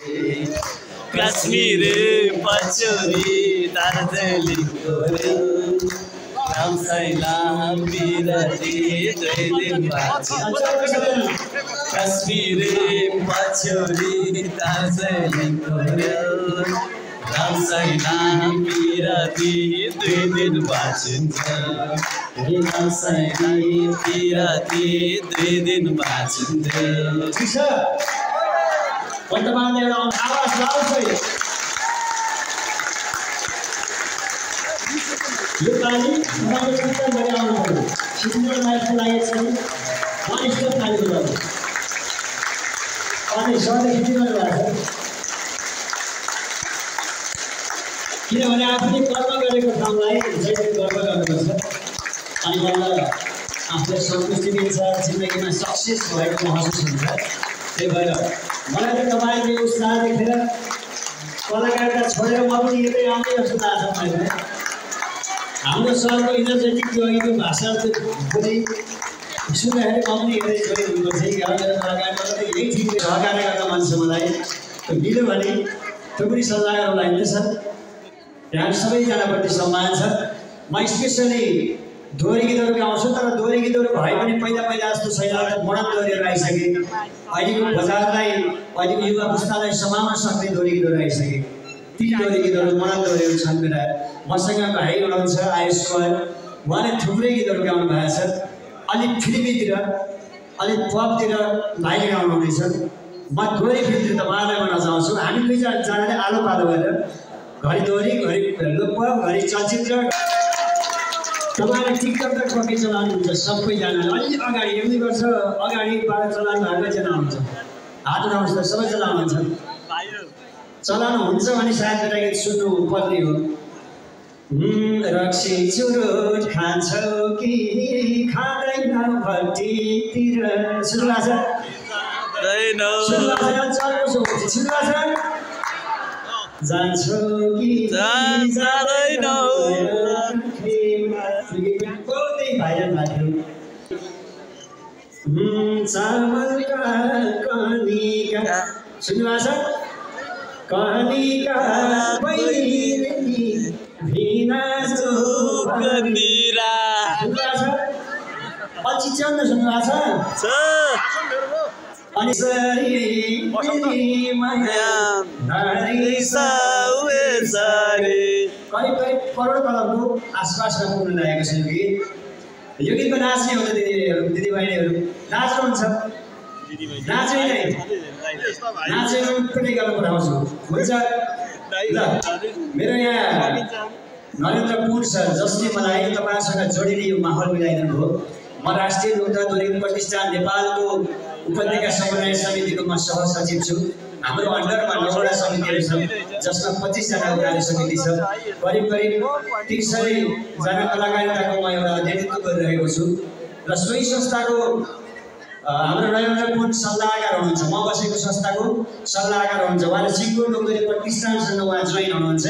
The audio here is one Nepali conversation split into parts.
कश्मीर पचौरी दार्जिलिङको रामसाइला बिरती 2 दिन कश्मीर पचौरी दार्जिलिङको रामसाइला बिरती 2 दिन बाँचिन्छ रामसाइला बिरती 2 दिन बाँचिन्छ वर्तमान एउटा आवाज लाउँछ यो पानी तपाईको चिन्तन गरी आउनु पर्यो सिग्नल माइकको लागि चाहिँ पानी स्टप खाली गर्नु अनि सधैँ खिच्नु गर्नुभएको छ किनभने आफूले कर्म गरेको ठाउँलाई जहिले गर्व गर्नुपर्छ अनि बल्ल आफूलाई सन्तुष्टि मिल्छ जिन्दगीमा सक्सेस भएको महसुस हुन्छ त्यही भएर मलाई त तपाईँको उत्साह देखेर कलाकारका छोडेर म पनि यतै आउने जस्तो लाग्छ मलाई हाम्रो सहरको इनर्जेटिक त्यो अघिको भाषा बोली सुन्दाखेरि म पनि हेर्दै छोडेर हुनुपर्छ कि मेरो कलाकारबाट यही ठिक सहकार्य गर्न मन छ मलाई मिल्यो भने थुप्रै सल्लाहहरू लाग्ने छन् यहाँ सबैजनाप्रति सम्मान छ म स्पेसली दोहोरी गीतहरू गाउँछु तर दोहोरी गीतहरू भए पनि पहिला जस्तो छैन मोडर्न दोहोरीहरू आइसके अहिलेको बजारलाई अहिलेको युवा पुस्तालाई समाउन सक्ने दोहोरी गीतहरू आइसके ती दोहोरी गीतहरू मोडर्न दोहोरीहरू छन् मेरा मसँग भाइ हुनुहुन्छ आयुष कुमार उहाँले थुप्रै गीतहरू गाउनु भएको छ अलिक फिल्मीतिर अलिक पपतिर भाइले गाउनुहुनेछ म दोहोरी फिल्मतिर त उहाँलाई गर्न चाहन्छु हामी दुईजनाले आलो पालो गरेर घरि दोहोरी घरि लोक घरि चलचित्र तपाईले टिकटक त कति चलाउनुहुन्छ सबैजनाले अलि अगाडि 1 वर्ष अगाडिबाट चलाउनु भएको जना हुन्छ हात उठाउनुहोस् त सबै चलाउनुहुन्छ चलाउनुहुन्छ भने सायद एउटा गीत सुन्नु पर्ने हो रक्सी चुरोट खान्छौ कि खाँदैन भट्टीतिर सुन्नुभएको छ जान्छौ कि जाँदैनौ बहुतै भाइरल भएको चामलका कनिका सुन्नुभएको छ कनिका बैनी भिना गन्दिरा पछि चन्द सुन्नुभएको छ अनि करिब करोड कलमको आसपासमा पुग्न लागेको छ यो गीतमा नाच्ने हो त दिदीबहिनीहरू नाच्नुहुन्छ नाच्ने नै नाचेर पनि गर्न पठाउँछु हुन्छ ल मेरो यहाँ नरेन्द्र पुन सर जसले मलाई तपाईँसँग जोडिने यो माहौल मिलाइदिनु भयो म राष्ट्रिय लोकतन्त्र दोहोरी प्रतिष्ठान नेपालको उपत्यका समन्वय समितिको म सहसचिव छु हाम्रो अन्डरमा 9वटा समितिहरू छन् जसमा 25 जना उपाध्यक्ष समिति छ करिब 300 जना कलाकारिताको म एउटा नेतृत्व गरिरहेको छु र सोही संस्थाको हाम्रो नरेन्द्र पुन सल्लाहकार हुनुहुन्छ म बसेको संस्थाको सल्लाहकार हुनुहुन्छ उहाँले सिङ्गो लोकतन्त्र प्रतिष्ठानसँग उहाँ जोइन हुनुहुन्छ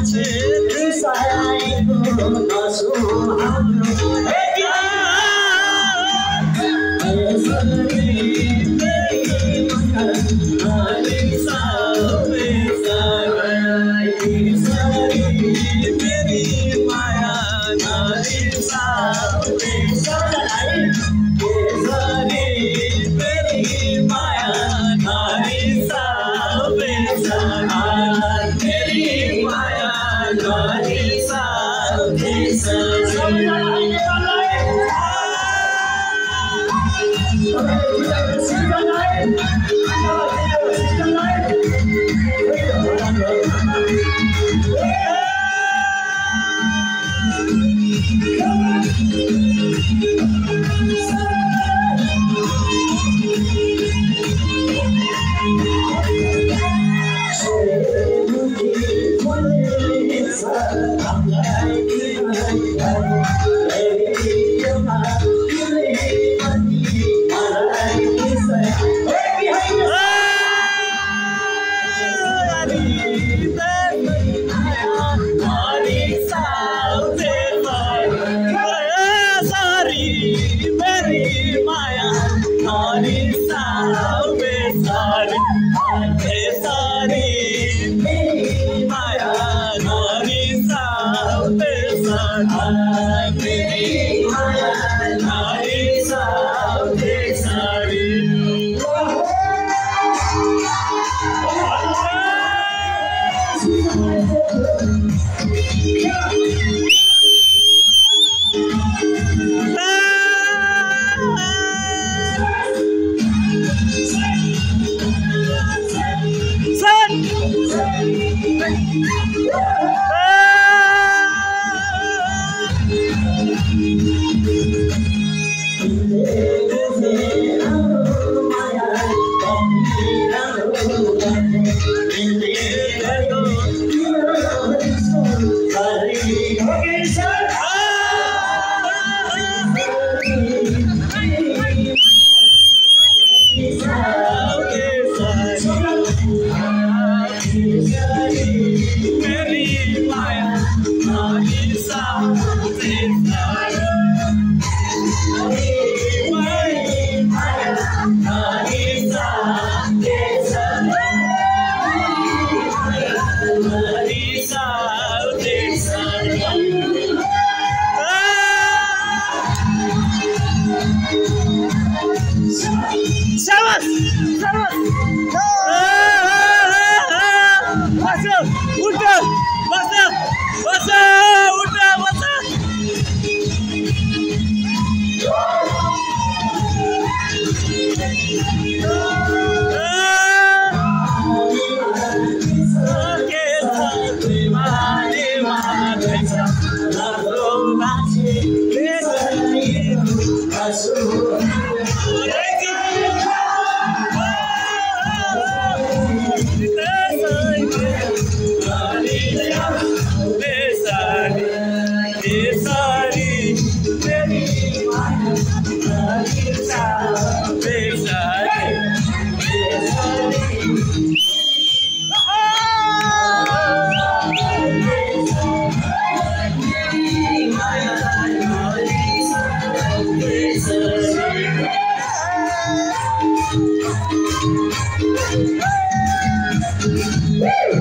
पछि सहायको नसो हाम्रो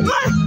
What?